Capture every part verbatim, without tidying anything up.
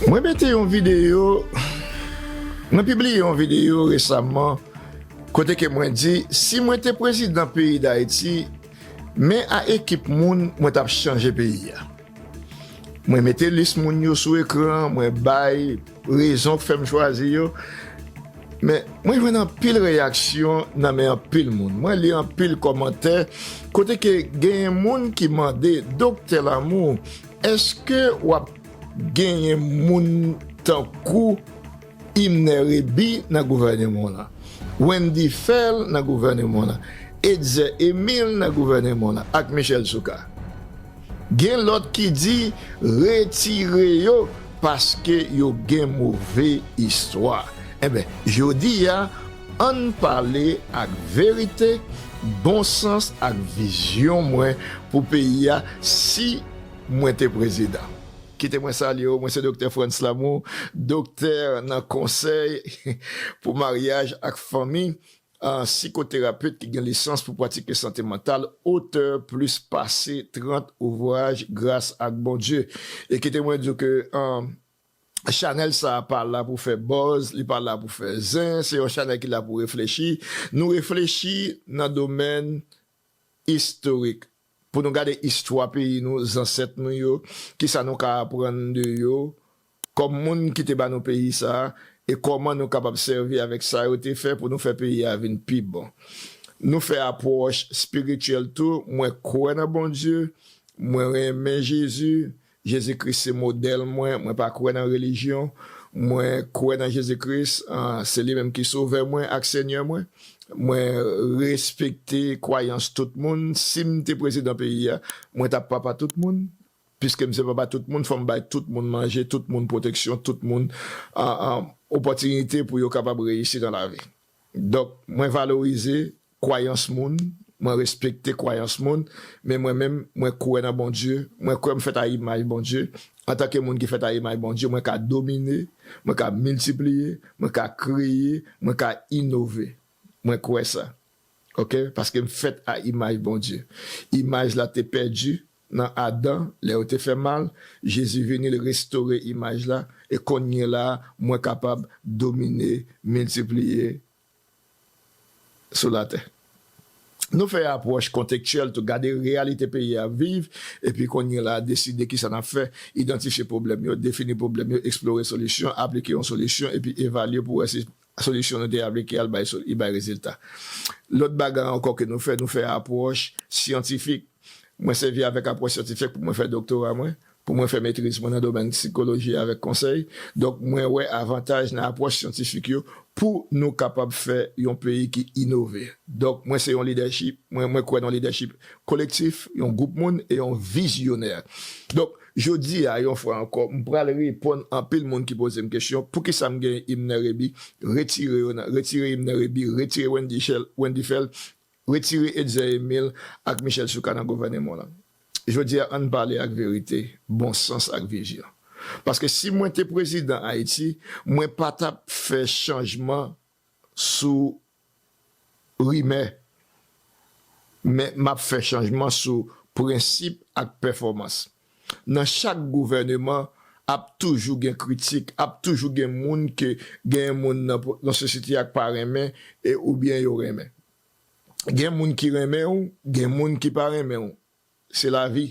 Mwen mete yon videyo, mwen pibliye yon videyo resaman kote ke mwen di, si mwen te prezidan peyi Dayiti, men a ekip moun mwen t ap chanje peyi a. Mwen mete lis moun yo sou ekran, mwen bay rezon k fè m chwazi yo. Men, mwen jwenn anpil reyaksyon nan men anpil moun. Mwen li anpil kòmantè kote ke genyen moun ki mande, Doktè Lamour, èske w ap genyen moun tankou Imner Rebi nan gouvèneman w lan, Wendy Phel nan gouvèneman w lan, Etzer Emile nan gouvèneman w lan, ak Michel Soukar? Gen lòt ki di retire yo paske yo gen move istwa. Enben, jodi a, ann pale ak verite, bon sans ak vizyon mwen pou peyi a si mwen te prezidan. Kite mwen salye w, mwen se Doktè Frantz Lamour, doktè nan konsèy pou maryaj ak fanmi, an sikoterapet ki gen lisans pou pratike sante mantal, otè plis pase trant ouvraj gras ak Bondye. E kite mwen di w ke, an, chanèl sa a pa la pou fè buzz, li pa la pou fè zen, se yon chanèl ki la pou reflechi. Nou reflechi nan domèn istorik, pou nou gade istwa peyi nou, zansèt nou yo, kisa nou ka aprann de yo, kòm moun ki te ba nou peyi sa a, e kòman nou kapab sèvi avèk sa yo te fè pou nou fè peyi a vin pi bon. Nou fè apwòch espirityèl tou, mwen kwè nan Bondye, mwen renmen Jezi, Jezi Kris se modèl mwen, mwen pa kwè nan relijyon, mwen kwè nan Jezi Kris, ah, se li menm ki sovè mwen ak Senyè mwen. Mwen respekte kwayans tout moun. Si m te prezidan peyi a, mwen t ap papa tout moun. Piske m se papa tout moun, fò m bay tout moun manje, tout moun pwoteksyon, tout moun, ah, ah, opòtinite pou yo kapab reyisi nan lavi. Donk, mwen valorize kwayans moun, mwen respekte kwayans moun, men mwen menm, mwen kwè nan Bondye, mwen kwè m fèt a imaj Bondye. Antanke moun ki fèt a imaj Bondye, mwen ka domine, mwen ka miltipliye, mwen ka kreye, mwen ka inove. Mwen kwè sa. Oke? Paske m fèt a imaj Bondye. Imaj la te pèdi nan Adan, lè yo te fè mal, Jezi vini, li restore imaj la, e kounye la, mwen kapab domine, miltipliye sou latè. Nou fè apwòch kontekstyèl tou, gade reyalite peyi a ap viv, epi kounye la, deside kisa n ap fè, idantifye pwoblèm yo, defini pwoblèm yo, eksplore solisyon, aplike yon solisyon, epi evalye pou wè si solisyon nou te aplike a, l bay so-, li bay rezilta. Lòt bagay ankò ke nou fè, nou fè apwòch syantifik. Mwen sèvi avèk apwòch syantifik pou mwen fè doktora mwen, pou mwen fè metriz mwen nan domèn sikoloji avèk konsèy. Donk, mwen wè avantaj nan apwòch syantifik yo pou nou kapab fè yon peyi ki inove. Donk, mwen se yon lidèchip, mwen, mwen kwè nan lidèchip kolektif, yon gwoup moun e yon vizyonè. Donk, jodi a, yon fwa ankò, m pral reponn anpil moun ki poze m kesyon, poukisa m gen Imner Rebi, retire yo nan, retire Imner Rebi, retire Wendy Shell, Wendy Phel, retire Etzer Emile ak Michel Soukar nan gouvèneman w lan. Jodi a, ann pale ak verite, bon sans ak vizyon. Paske si mwen te prezidan Ayiti, mwen pa t ap fè chanjman sou rimè, men m ap fè chanjman sou prensip ak pèfòmans. Nan chak gouvèneman, ap toujou gen kritik, ap toujou gen moun ke gen moun nan, nan sosyete a k pa renmen e oubyen yo renmen. Gen moun ki renmen w, gen moun ki pa renmen w. Se lavi.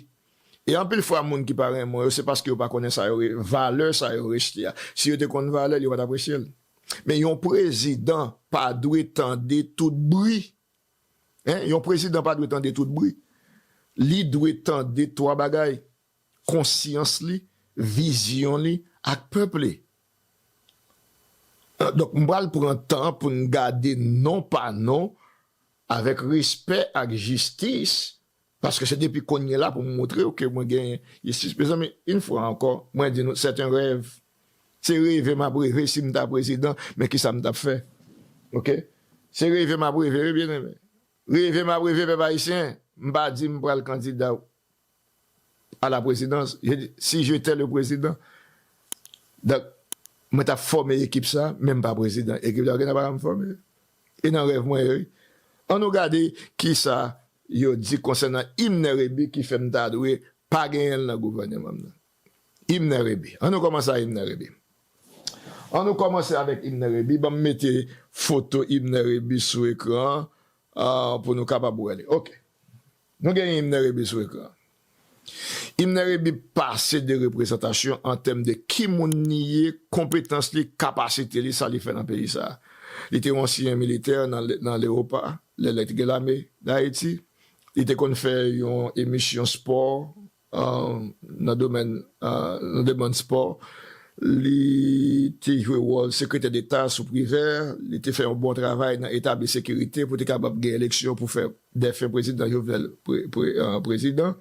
E anpil fwa, moun ki pa renmen w yo, se paske yo pa konnen sa yo re-, valè sa yo rejte a. Si yo te konn valè l, yo pa t apresye l. Men yon prezidan pa dwe tande tout bri. Hein? Yon prezidan pa dwe tande tout bri. Li dwe tande twa bagay, konsyans li, vizyon li, ak pèp li. Donk, m pral pran tan pou n gade non pa non, avèk respè ak jistis, paske se depi kounye la pou m montre w ke mwen genyen jistis. Mezanmi, yon fwa ankò, mwen di nou, c'est un rêve. Se reve m ap reve si m ta prezidan, men kisa m t ap fè? Oke? Se reve m ap reve, wi, byeneme. Reve m ap reve, pèp ayisyen. M pa di m pral kandida a la prezidans. Je di, si j'étais le président, donk, mwen t ap fòme ekip sa, men m pa prezidan. Ekip sa gentan pa ka m fòme. E nan rèv mwen ye, wi. Ann nou gade kisa yo di konsènan Imner Rebi ki fè m ta dwe pa genyen l nan gouvèneman m nan. Imn Rebi. An nou kòmanse a Imn Rebi. An nou kòmanse avèk Imn Rebi. Ban m mete foto Imn Rebi sou ekran an, ah, pou nou kapab wè li. Ok. Nou gen Imn Rebi sou ekran. Imn Rebi pase de reprezantasyon an tèm de ki moun li ye, konpetans li, kapasite li, sa li fè nan peyi sa a. Li te yon ansyen militè nan, nan Leopa, lè, lè te gen lame Dayiti. Li te konn fè yon emisyon spò, ah, nan domèn, ah, nan domèn spò. Li te jwe wòl sekretè deta sou Privè. Li te fè yon bon travay nan etabli sekirite pou te kapab gen eleksyon pou fè dèfen prezidan Jovenel pre-, pre-, ah, prezidan.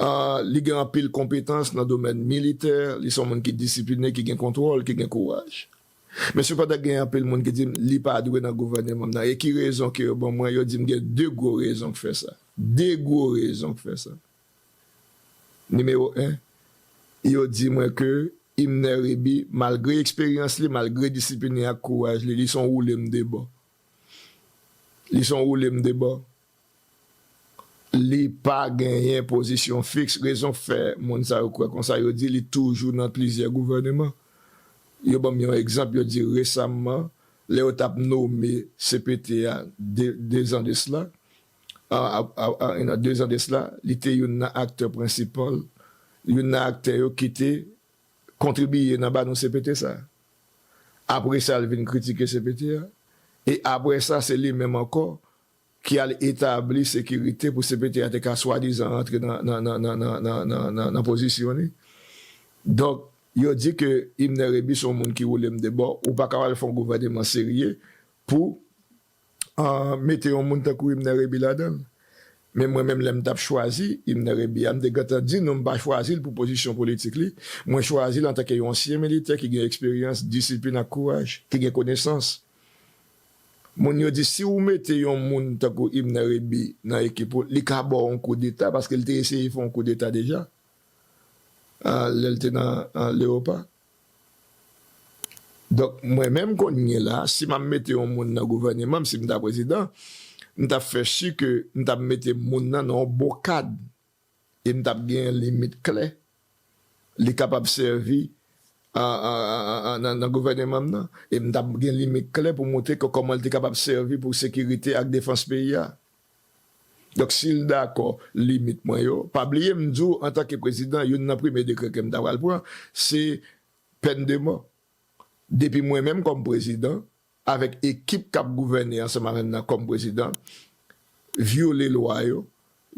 Ah, li gen anpil konpetans nan domèn militè. Li se yon moun ki disipline, ki gen kontwòl, ki gen kouraj. Men sepandan, gen anpil moun ki di m li pa dwe nan gouvènman m nan. E ki rezon ke yo ban mwen? Yo di m gen de gwo rezon k fè sa. De gwo rezon k fè sa. Nimewo en, yo di mwen ke Imn Rebi, malgre eksperyans li, malgre disiplin li ak kouraj li, li se yon woule m de bò. Li se yon woule m de bò. Li pa genyen pozisyon fiks. Rezon k fè moun sa yo kwè konsa, yo di li toujou nan plizyè gouvènman. Yo ban m yon egzanp, yo di resamman, lè yo t ap nome C P T a de, dezan de sila, a, a, a, a, you know, dezan de sila, li te youn nan aktè prensipal, youn nan aktè yo ki te kontribiye nan ba nou C P T sa. Apre sa, l vin kritike C P T a. E apre sa, se li menm ankò ki al etabli sekirite pou C P T a te ka swadizan rantre nan, nan, nan pozisyon li. Donk, yo di ke Imn Rebi se yon moun ki woule m de bò, ou pa ka al fè yon gouvènman serye pou, ah, mete yon moun tankou Imn Rebi ladan l. Men mwen menm, lè m t ap chwazi Imn Rebi a, m te gentan di nou m pa chwazi l pou pozisyon politik li. Mwen chwazi l antanke yon ansyen militè ki gen eksperyans, disiplin ak kouraj, ki gen konesans. Moun yo di, si w mete yon moun tankou Imn Rebi nan ekip ou, li ka ba w yon koudeta, paske l te eseye fè yon koudeta deja, ah, lè l te nan, ah, Leopa. Donk, mwen menm kounye la, si m ap mete yon moun nan gouvènman m, si m ta prezidan, m t ap fè si ke m t ap mete moun nan nan yon bon kad. E m t ap gen limit klè. Li kapab sèvi a, a, a, a, a, nan, nan gouvènman m nan. E m t ap gen limit klè pou montre ke kòman li te kapab sèvi pou sekirite ak defans peyi a. Donk, si l dakò limit mwen yo, pa bliye m di w, antanke prezidan, youn nan premye dekrè ke m ta pral pran, se pèn de mò. Depi mwen menm kòm prezidan, avèk ekip k ap gouvène ansanm avè m nan kòm prezidan, vyole lwa yo,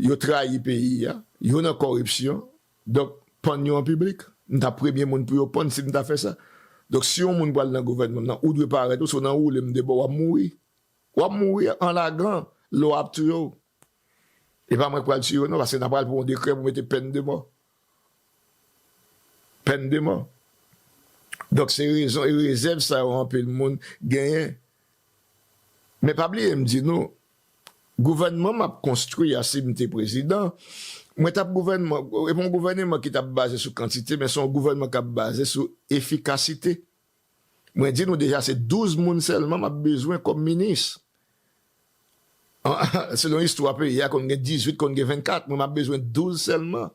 yo trayi peyi a, yo nan kòripsyon, donk, pann yo an piblik. M ta premye moun pou yo pann si m ta fè sa. Donk, si yon moun pral nan gouvènman m nan, ou dwe parèt, ou si w nan woule m de bò, w ap mouri. W ap mouri an lagan, lwa ap touye w. E pa mwen k pral tiye w non, paske n a pral pran yon dekrè pou mete pèn de mò. Pèn de mò. Donk, se rezon e rezèv sa yo anpil moun genyen. Men pa bliye m di nou, gouvènman m ap konstwi a, si m te prezidan, mwen t ap gouvènman, e pa yon gouvènman ki t ap baze sou kantite, men se yon gouvènman k ap baze sou efikasite. Mwen di nou deja, se douz moun sèlman m ap bezwen kòm minis. Selon istwa peyi a, konn gen dizuit, konn gen vennkat, mwen m ap bezwen douz sèlman.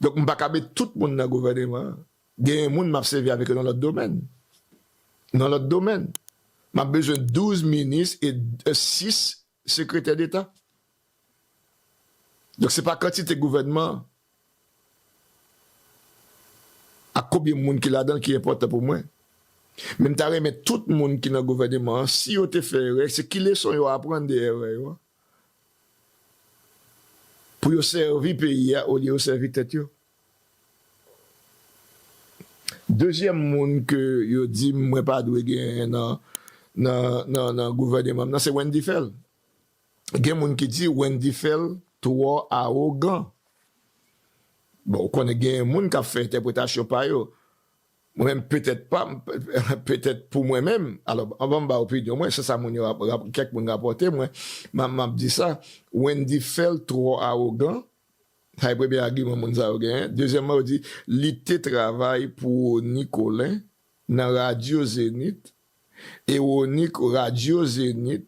Donk, m pa ka met tout moun nan gouvènman an. Genyen moun m ap sèvi avèk yo nan lòt domèn. Nan lòt domèn. M ap bezwen douz minis e, e sis sekretè deta. Donk, se pa kantite gouvènman an ak konbyen moun ki ladan l ki enpòtan pou mwen. Men m ta renmen tout moun ki nan gouvènman an, si yo te fè erè, se ki leson yo aprann de erè yo a? Pou yo sèvi peyi a olye yo sèvi tèt yo. Dezyèm moun ke yo di mwen pa dwe genyen nan, nan, nan, nan gouvènman m nan, se Wendy Phèl. Gen moun ki di Wendy Phèl twò awogan. Bon, ou konnen gen moun k ap fè entèpretasyon pa yo. Mwen menm, petèt pa, petèt pou mwen menm, alò, anvan m ba opinyon mwen, se sa moun yo, kèk moun rapòte mwen, m ap, m ap di sa, Wendy Phèl twò awogan, sa e premye agiman moun sa yo genyen. Dezyèmman, yo di, li te travay pou Rony Colin nan Radyo Zenith, e Rony, Radyo Zenith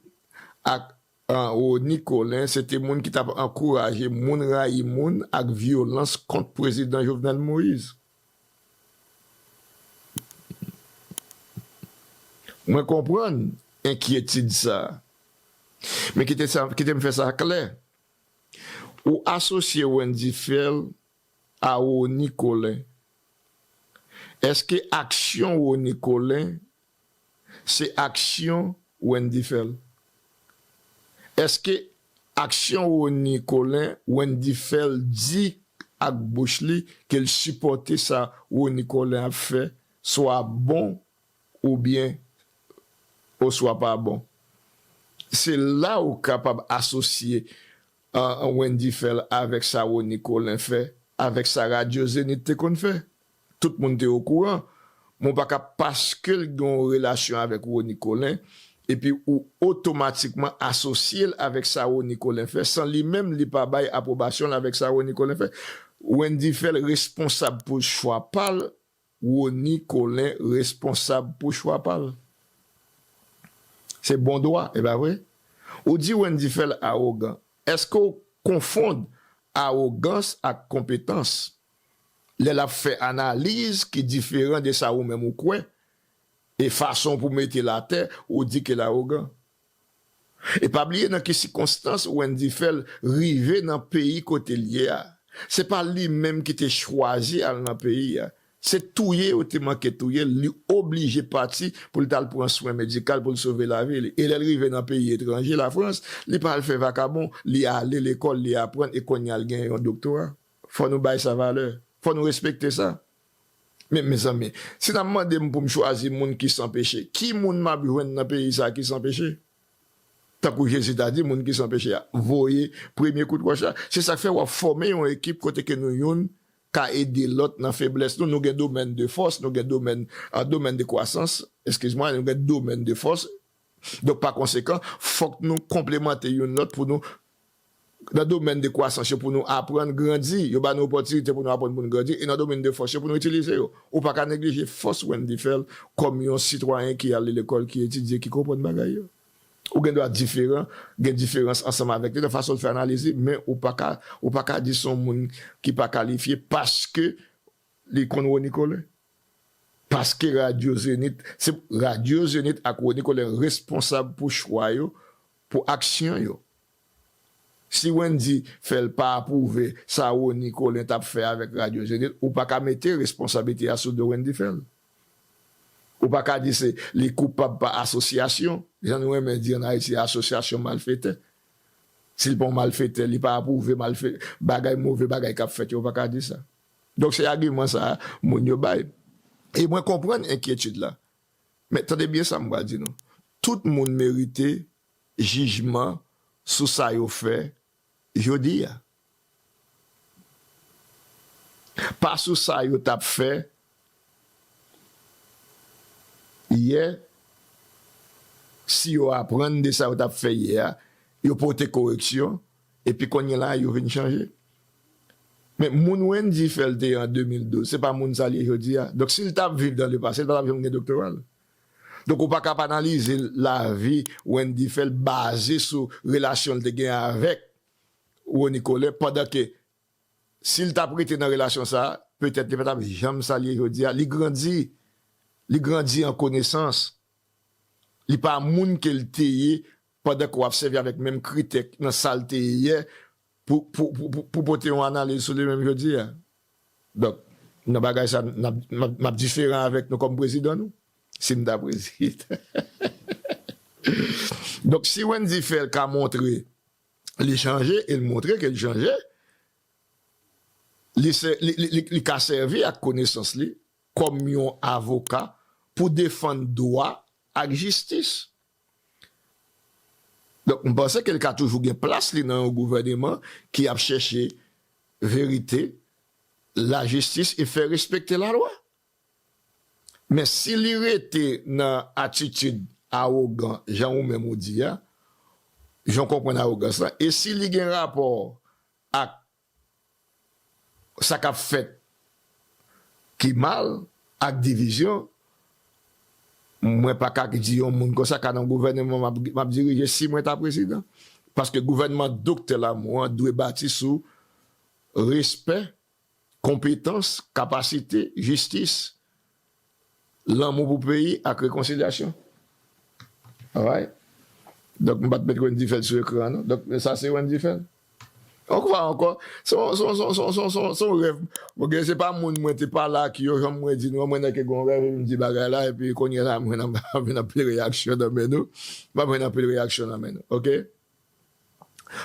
ak an, Rony Colin, se te moun ki t ap ankouraje moun rayi moun ak vyolans kont Prezidan Jovenel Moïse. Mwen konprann enkyetid sa a. Men kite sa, kite m fè sa klè. Ou asosye Wendy Phèl a Rony Colin. Èske aksyon Rony Colin se aksyon Wendy Phèl? Èske aksyon Rony Colin, Wendy Phèl di ak bouch li ke l sipòte sa Rony Colin ap fè, swa bon oubyen oswa pa bon? Se la ou kapab asosye an, an Wendy Phèl avèk sa Rony Colin fè, avèk sa Radyo Zenith te konn fè. Tout moun te okouran. Men w pa ka paske l gen yon relasyon avèk Rony Colin, epi ou otomatikman asosye l avèk sa Rony Colin fè, san li menm li pa bay apwobasyon l avèk sa Rony Colin fè. Wendy Phèl responsab pou chwa pa l, Rony Colin responsab pou chwa pa l. Se bon dwa, e pa vre? Ou di Wendy Phèl awogan. Èske w konfonn awogans ak konpetans? Lè l ap fè analiz ki diferan de sa ou menm ou kwè, e fason pou mete l atè, ou di ke l awogan. E pa bliye nan ki sikonstans Wendy Phèl rive nan peyi kote l ye a. Se pa li menm ki te chwazi al nan peyi a. Se touye yo te manke touye l, li oblije pati pou l t al pran swen medikal pou l sove lavi li. E lè l rive nan peyi etranje, Lafrans, li pa al fè vakabon, li ale lekòl, li aprann e kounye a l gen yon doktora. Fò nou bay sa valè. Fò nou respekte sa. Men, mezanmi, si n ap mande m pou m chwazi moun ki san peche, ki moun m ap jwenn nan peyi sa a ki san peche? Tankou Jezi ta di, moun ki san peche a, voye premye kout wòch la. Se sa k fè w ap fòme yon ekip kote ke nou youn ka ede lòt nan feblès nou. Nou gen domèn de fòs, nou gen domèn, an domèn de kwasans, eskiz mwa, nou gen domèn de fòs. Donk, pa konsekan, fòk nou konplemante youn lòt pou nou, nan domèn de kwasans yo, pou nou aprann grandi. Yo ba nou opòtinite pou nou aprann, pou nou grandi, e nan domèn de fòs yo, pou nou itilize yo. Ou pa ka neglije fòs Wendy Phèl kòm yon sitwayen ki ale lekòl, ki etidye, ki konprann bagay yo. Ou gen dwa diferan, gen diferans ansanm avèk li nan fason l fè analiz li, men ou pa ka, ou pa ka di se yon moun ki pa kalifye paske li konn Rony Colin. Paske Radyo Zenith, se Radyo Zenith ak Rony Colin responsab pou chwa yo, pou aksyon yo. Si Wendy Phèl pa apwouve sa Rony Colin t ap fè avèk Radyo Zenith, ou pa ka mete responsablite a sou do Wendy Phèl. Ou pa ka di se li koupab pa asosyasyon. Jan nou renmen di ann Ayiti, asosyasyon malfetè. Si l pa yon malfetè, li pa apwouve malfe-, bagay, move bagay k ap fèt yo, ou pa ka di sa. Donk, se agiman sa a moun yo bay. E mwen konprann enkyetid la. Men tande byen sa m pral di nou. Tout moun merite jijman sou sa yo fè jodi a. Pa sou sa yo t ap fè yè, si yo aprann de sa yo t ap fè yè a, yo pote koreksyon, epi kounye la a, yo vin chanje. Men moun Wendy Phèl te ye an de mil douz, se pa moun sa l ye jodi a. Donk, si l t ap viv dans le passé, l pa t ap janm gen doktora l. Donk, ou pa ka pa analize lavi Wendy Phèl baze sou relasyon l te gen avèk Rony Colin, pandan ke si l t ap rete nan relasyon sa a, petèt li pa t ap janm sa l ye jodi a. Li grandi. Li grandi an konesans. Li pa moun ke l te ye pandan ke w ap sèvi avèk menm kritè nan sa l te ye yè pou, pou, pou, pou, pou pote yon analiz sou li menm jodi a. Donk, nan bagay sa, n ap, m ap, m ap diferan avèk nou kòm prezidan nou, si m ta prezidan. Donk, si Wendy Phèl ka montre li chanje, e l montre ke l chanje, li, se, li, li, li, li ka sèvi ak konesans li kòm yon avoka pou defann dwa ak jistis. Donk, m panse ke l ka toujou gen plas li nan yon gouvèneman ki ap chèche verite, lajistis e fè respekte lalwa. Men si li rete nan atitid awogan, jan ou menm ou di a, jan w konprann awogans lan, e si li gen rapò ak sa k ap fèt ki mal, ak divizyon, mwen pa ka di yon moun konsa ka nan gouvèneman m ap, m ap dirije si mwen ta prezidan. Paske gouvènman Doktè Lamothe an dwe bati sou respè, konpetans, kapasite, jistis, lanmou pou peyi ak rekonsilyasyon. Alright? Donk, m pa t met Wendy Phèl sou ekran an, non. Donk, sa se Wendy Phèl. Yon fwa ankò, se yon, se yon, se yon, se yon, se yon, se yon rèv. Bon, gen, se pa moun mwen te pale ak yo, jan mwen di nou, mwen nèk gen yon rèv, epi m di bagay la, epi kounye a la, mwen ap, ap jwenn anpil reyaksyon nan men nou. M ap jwenn anpil reyaksyon nan men nou, oke?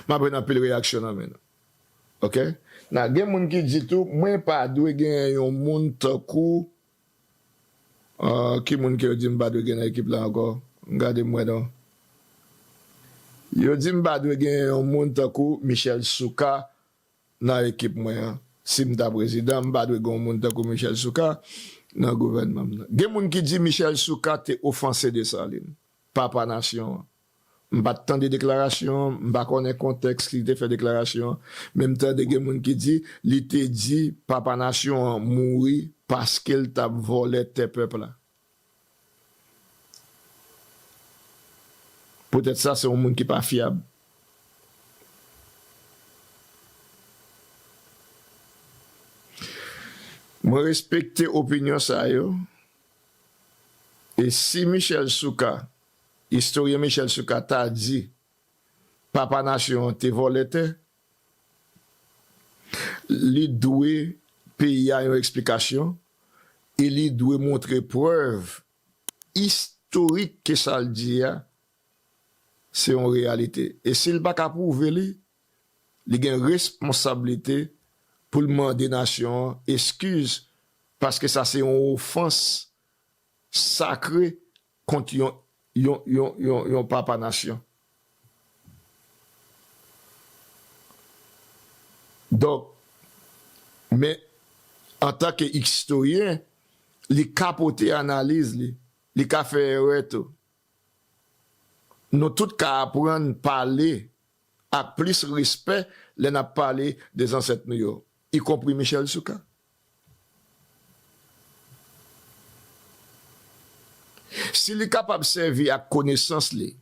M ap jwenn anpil reyaksyon nan men nou. Oke? Nan, gen moun ki di tou, mwen pa dwe genyen yon moun tankou, ah, ki moun ke yo di m pa dwe gen nan ekip la ankò? M gade m wè non. Yo di m pa dwe genyen yon moun tankou Michel Souka nan ekip mwen an. Si m ta prezidan, m pa dwe gen yon moun tankou Michel Souka nan gouvènman m nan. Gen moun ki di Michel Souka te ofanse Desalin, papa nasyon an. M pa t tande deklarasyon an, m pa konnen kontèks ki te fè deklarasyon an, men m tande gen moun ki di li te di papa nasyon an mouri paske l t ap vòlè tè pèp la. Poutèt sa, se yon moun ki pa fyab. Mwen respekte opinyon sa yo. E si Michel Souka, istoryen Michel Souka ta di papa nasyon an te vòlè tè, li dwe peyi a yon eksplikasyon e li dwe montre prèv istorik ke sa l di a, se yon reyalite. E si l pa ka pwouve li, li gen responsablite pou l mande nasyon an eskiz, paske sa se yon ofans sakre kont yon, yon, yon, yon, yon papa nasyon. Donk, men antanke istoryen, li ka pote analiz li, li ka fè erè tou. Nou tout ka aprann pale ak plis respè lè n ap pale de zansèt nou yo, ikonpri Michel Souka. Si li kapab sèvi ak konesans li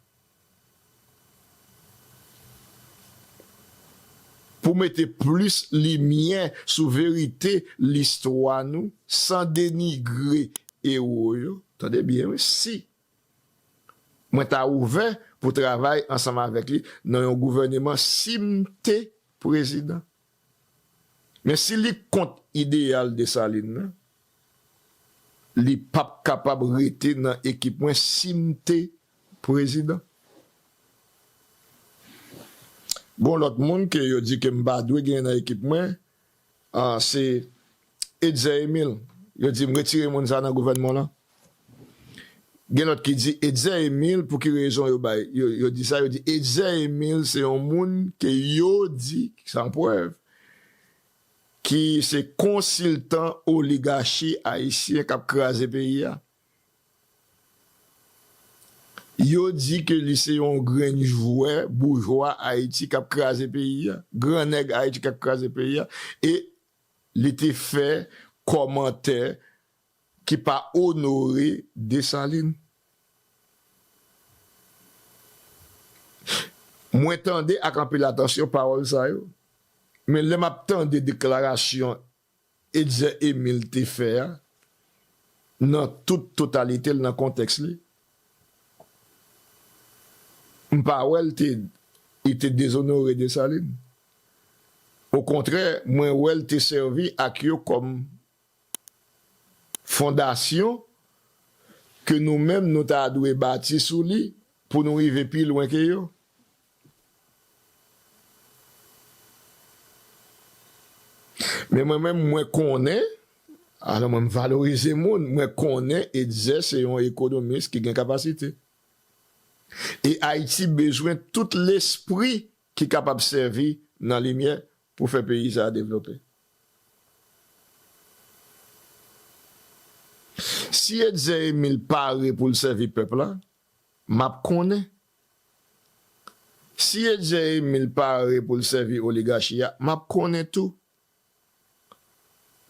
pou mete plis limyè sou verite listwa nou, san denigre ewo yo, tande byen, wi, si mwen ta ouvè pou travay ansanm avèk li nan yon gouvèneman si m te prezidan. Men si li kont ideyal Desalin nan, li p ap kapab rete nan ekip mwen si m te prezidan. Gon lòt moun ke yo di ke m pa dwe genyen nan ekip mwen, ah, se Etzer Emile. Yo di m retire moun sa nan gouvènman lan. Gen lòt ki di Etzer Emile, pou ki rezon yo bay, yo, yo di sa, yo di Etzer Emile se yon moun ke yo di, san prèv, ki se konsiltan oligachi ayisyen k ap kraze peyi a. Yo di ke li se yon grenn jwè boujwa Ayiti k ap kraze peyi a, gran nèg Ayiti k ap kraze peyi a, e li te fè kòmantè ki pa onore Desalin. Mwen tande ak anpil atansyon pawòl sa yo, men lè m ap tande deklarasyon Etzer Emile te fè a, nan tout totalite l, nan kontèks li, m pa wè l te, li te dezonore Desalin. Okontrè, mwen wè l te sèvi ak yo kòm fondasyon ke nou menm nou ta dwe bati sou li pou nou rive pi lwen ke yo. Men mwen menm, mwen konnen, alò mwen m valorize moun, mwen konnen Etzer se yon ekonomis ki gen kapasite. E Ayiti bezwen tout lespri ki kapab sèvi nan limyè pou fè peyi sa a devlope. Si Etzer Emile pare pou l sèvi pèp la, m ap konnen. Si Etzer Emile pare pou l sèvi oligachi a, m ap konnen tou.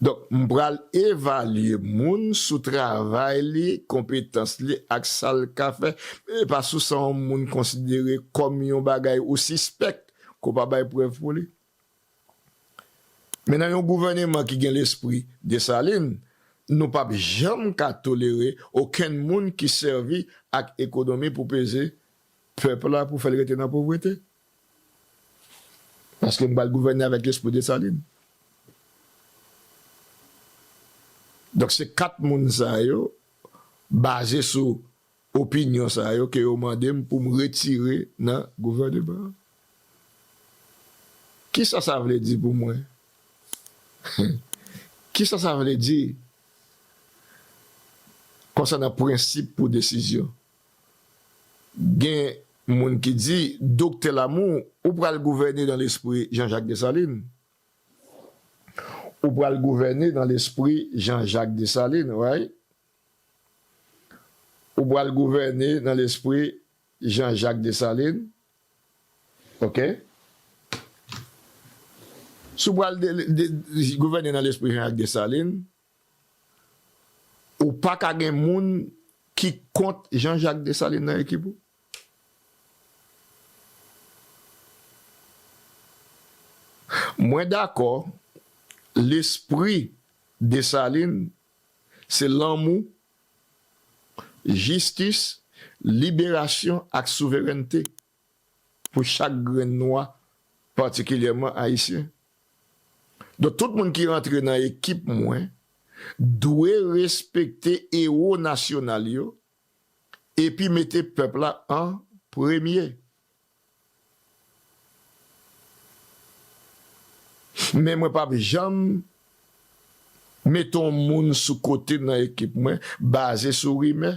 Donk, m pral evalye moun sou travay li, konpetans li ak sa l ka fè, e pa sou sa yon moun konsidere kòm yon bagay ou sispèk, ke w pa bay prèv pou li. Men nan yon gouvèneman ki gen lespri Desalin, nou p ap janm ka tolere okenn moun ki sèvi ak ekonomi pou peze pèp la, pou fè l rete nan povrete. Paske m pral gouvène avèk lespri Desalin. Donk, se kat moun sa yo, baze sou opinyon sa yo, ke yo mande m pou m retire nan gouvèneman an. Kisa sa vle di pou mwen? Kisa sa vle di konsènan prensip pou desizyon? Gen moun ki di, Doktè Lamour, ou pral gouvène nan lespri Jean-Jacques Dessalines. Ou pral gouvène nan lespri Jean-Jacques Dessalines, right? Ou pral gouvène nan lespri Jean-Jacques Dessalines. Ok? Si w pral de, de, gouvène nan lespri Jean-Jacques Dessalines, ou pa ka gen moun ki kont Jean-Jacques Dessalines nan ekip ou. Mwen dakò, lespri Dessalines se lanmou, jistis, liberasyon ak souverènte pou chak grenn nwa, patikilyèman ayisyen. Donk, tout moun ki rantre nan ekip mwen dwe respekte ewo nasyonal yo epi mete pèp la an premye. Men mwen p ap janm mete yon moun sou kote nan ekip mwen baze sou rimè.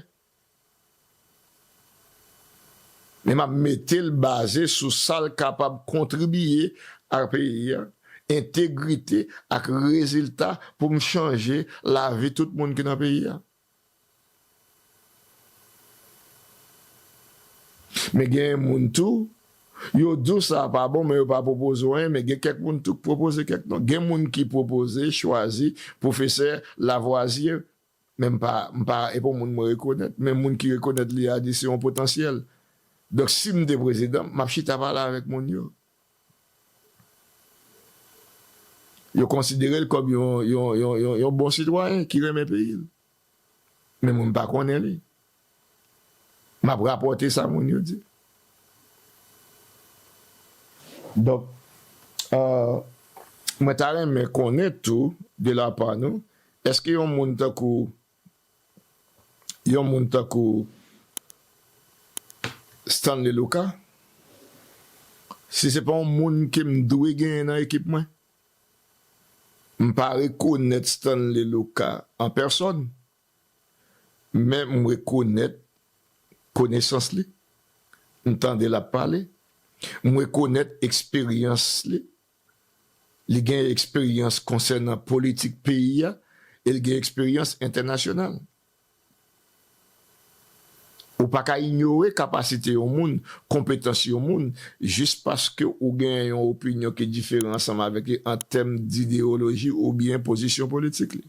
Men m ap mete l baze sou sa l kapab kontribiye a peyi a, entegrite ak rezilta pou m chanje lavi tout moun ki nan peyi a. Men gen moun tou, yo di w sa pa bon, men yo pa pwopoze w anyen, men gen kèk moun tou k pwopoze kèk non. Gen moun ki pwopoze, chwazi, pwofesè Lavoisier, men m pa, m pa, e pa yon moun mwen rekonèt, men moun ki rekonèt li a di se yon potansyèl. Donk, si m te prezidan, m ap chita pale avèk moun yo. Yo konsidere l kòm yon, yon, yon, yon, yon bon sitwayen ki renmen peyi l. Men mwen m pa konnen li. M ap rapòte sa moun yo di. Donk, euh, mwen ta renmen konnen tou, de la pa nou, èske yon moun tankou, yon moun tankou Stanley Lucas, si se pa yon moun ke m dwe genyen nan ekip mwen, m pa rekonèt Stanley Lucas an pèsòn, men m rekonèt konesans li. M tande l ap pale. M rekonèt eksperyans li. Li gen eksperyans konsènan politik peyi a, e l gen eksperyans entènasyonal. Ou pa ka inyore kapasite yon moun, konpetans yon moun, jis paske ou gen yon opinyon ki diferan ansanm avèk li an tèm dideyoloji oubyen pozisyon politik li.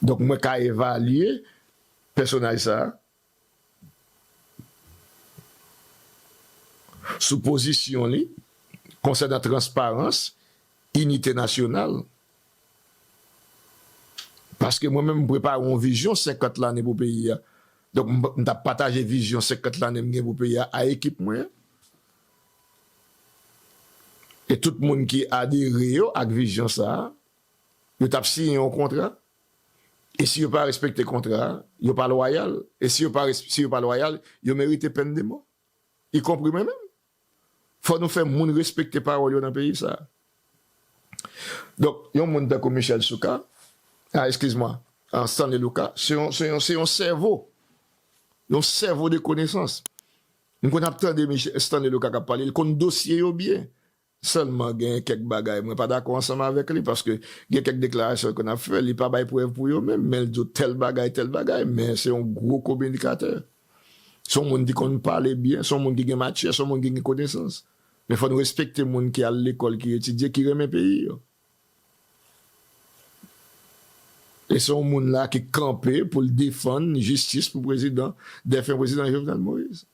Donk, mwen ka evalye pèsonaj sa a sou pozisyon li konsènan transparans, inite nasyonal. Paske mwen menm, m prepare yon vizyon senkant lane pou peyi a. Donk, m, m t ap pataje vizyon senkant lane m gen pou peyi a a ekip mwen. E tout moun ki adere yo ak vizyon sa a, yo t ap siyen yon kontra. E si yo pa respekte kontra a, yo pa lwayal. E si yo pa res-, si yo pa lwayal, yo merite pèn de mò. Ikonpri mwen menm. Fò nou fè moun respekte pawòl yo nan peyi sa a. Donk, yon moun tankou Michel Souka, a, eskiz mwa, a, Stanley Lucas, se yon, se yon, se yon sèvo. Yon sèvo de konesans. M konn ap tande Mich-, Stanley Lucas k ap pale, li konn dosye yo byen. Sèlman, gen kèk bagay, mwen pa dakò ansanm avèk li, paske gen kèk deklarasyon l konn ap fè, li pa bay prèv pou yo menm, men l di w tèl bagay, tèl bagay, men se yon gwo kominikatè. Se yon moun ki konn pale byen, se yon moun ki gen matyè, se yon moun ki gen konesans. Men fò n respekte moun ki al lekòl, ki etidye, ki renmen peyi yo. E se yon moun la ki kanpe pou l defann jistis pou prezidan, defen prezidan Jovenel Moïse,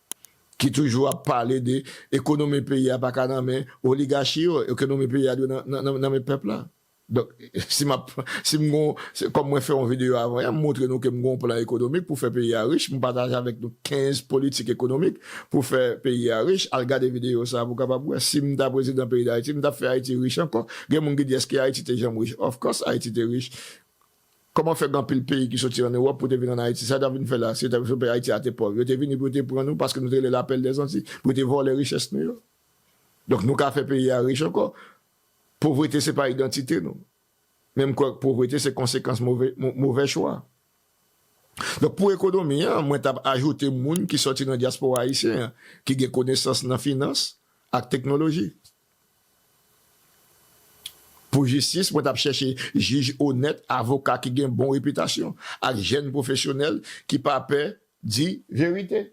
ki toujou ap pale de ekonomi peyi a pa ka nan men oligachi yo, ekonomi peyi a dwe nan, nan, nan, nan men pèp la. Donk, si m ap, si m gon, se, kòm mwen fè yon videyo avan yè, m montre nou ke m gon plan ekonomik pou fè peyi a rich, m pataje avèk nou kenz politik ekonomik pou fè peyi a rich, al gade videyo sa a pou kapab wè. Si m ta prezidan peyi Dayiti, m t ap fè Ayiti rich ankò. Gen moun ki di, èske Ayiti te janm rich? Of course, Ayiti te rich. Kòman fè gen anpil peyi ki soti ann Ewòp pou te vin ann Ayiti? Sa yo t ap vin fè la? Si yo t ap fè Ayiti a te pòv, yo te vini pou yo te pran nou paske nou te rele lapèl dèzanti, pou yo te vòlè richès nou yo. Donk, nou ka fè peyi a rich ankò. Povrete se pa idantite nou. Men m kwè povrete se konsekans move, mo- move chwa. Donk, pou ekonomi an, mwen t ap ajoute moun ki soti nan dyaspora ayisyen an, ki gen konesans nan finans ak teknoloji. Pou jistis, mwen t ap chèche jij onèt, avoka ki gen bon repitasyon, ak jèn pwofesyonèl ki pa pè di verite.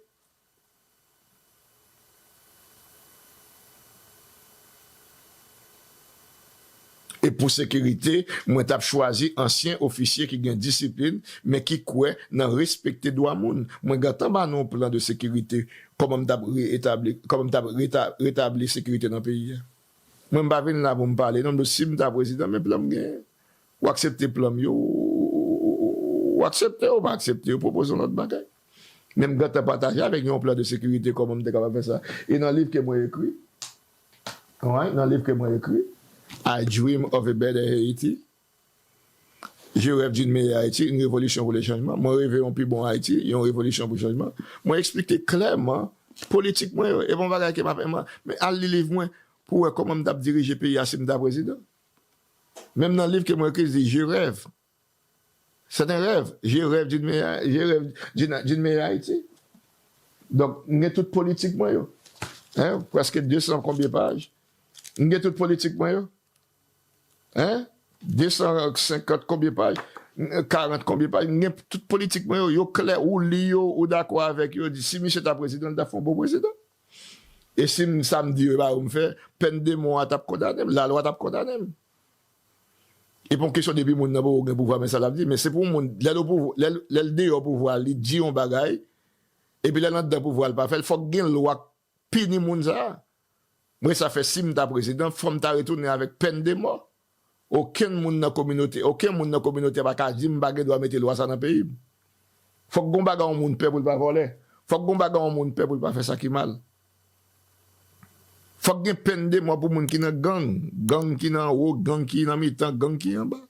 E pou sekirite, mwen t ap chwazi ansyen ofisye ki gen disiplin, men ki kwè nan respekte dwa moun. Mwen gentan ba nou yon plan de sekirite, kòman m t ap reetabli, kòman m t ap reta- retabli sekirite nan peyi a. Mwen, m pa vin la pou m pale, non, m di w, si m ta prezidan, men plan m genyen. Ou aksepte plan m yo, ou, ou, ou, ou aksepte, ou pa aksepte, ou pwopoze yon lòt bagay. Men m gentan pataje avèk yon plan de sekirite, kòman m te kapab fè sa. E nan liv ke mwen ekri, wi, nan liv ke mwen ekri, I Dream of a Better Haiti, Je rêve d'une meilleure Haïti, une révolution pour le changement. Mwen reve yon pi bon Ayiti, yon revolisyon pou chanjman. Mwen eksplike klèman politik mwen yo. E pa yon bagay ke m ap, men al li liv mwen pou wè kòman m t ap dirije peyi a si m ta prezidan. Menm nan liv ke mwen ekri, di, Je rêve. C'est un rêve. Je rêve d'une meilleure, je rêve d'une, d'une meilleure Haïti. Donk, m gen tout politik mwen yo. Hein? Prèske de san konbyen paj. M gen tout politik mwen yo. Hein? De san senkant konbyen paj? Karant konbyen paj? M gen tout politik mwen yo, yo klè, ou li yo, ou dakò avèk yo, di si misye ta prezidan, li t ap fè yon bon prezidan. E si m, sa m di yo, e pa yo m fè, pèn de mò a t ap kondane m, lalwa t ap kondane m. E pa yon kesyon depi moun nan poko gen pouvwa, men sa l ap di, men se pou moun, lè l o pouvwa, lè l, lè l deyò pouvwa, li di yon bagay, epi lè l anndan pouvwa, l pa fè l, fòk gen lwa k pini moun sa a. Mwen, sa fè si m ta prezidan, fò m ta retounen avèk pèn de mò. Okenn moun nan kominote, okenn moun nan kominote a pa ka di m pa gen dwa mete lwa sa nan peyi m. Fòk gon bagay yon moun pè pou l pa vòlè. Fòk gon bagay yon moun pè pou l pa fè sa ki mal. Fòk gen pèn de mò pou moun ki nan gang, gang ki nan anwo, gang ki nan mitan, gang ki anba.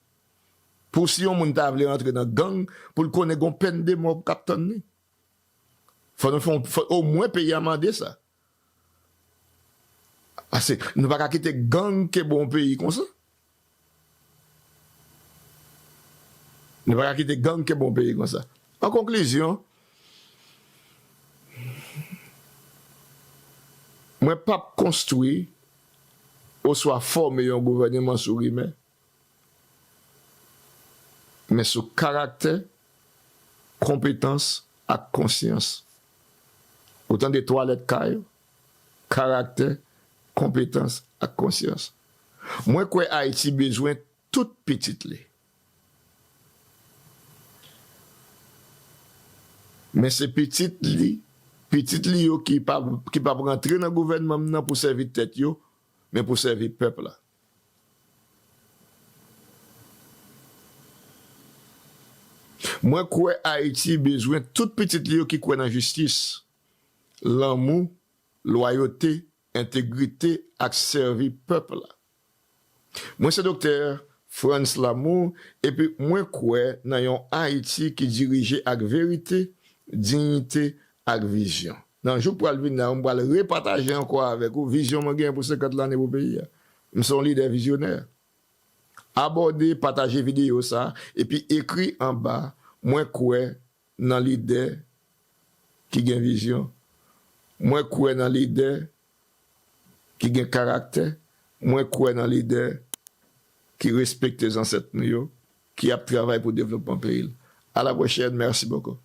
Pou si yon moun ta vle rantre nan gang, pou l konnen gon pèn de mò k ap tann li. Fò nou fè yon, fò, omwen peyi a mande sa. Paske nou pa ka kite gang kenbe yon peyi konsa. Nou pa ka kite gang kenbe yon peyi konsa. An konklizyon, mwen p ap konstwi oswa fòme yon gouvèneman sou rimè, men sou karaktè, konpetans ak konsyans. Ou tande twa lèt K yo? Karaktè, konpetans ak konsyans. Mwen kwè Ayiti bezwen tout pitit li. Men se pitit li, pitit li yo ki pa, ki p ap rantre nan gouvènman m nan pou sèvi tèt yo, men pou sèvi pèp la. Mwen kwè Ayiti bezwen tout pitit li yo ki kwè nan jistis, lanmou, lwayote, entegrite ak sèvi pèp la. Mwen se Doktè Frantz Lamour, epi mwen kwè nan yon Ayiti ki dirije ak verite, diyite ak vizyon. Nan jou k pral vini la, mwen pral repataje ankò avèk ou vizyon mwen genyen pou senkant lane pou peyi a. M se yon lidè vizyonè. Abòne, pataje videyo sa, epi ekri anba, mwen kwè nan lidè ki gen vizyon. Mwen kwè nan lidè ki gen karaktè. Mwen kwè nan lidè ki respekte zansèt nou yo, ki ap travay pou devlopman peyi l. À la prochaine, merci beaucoup.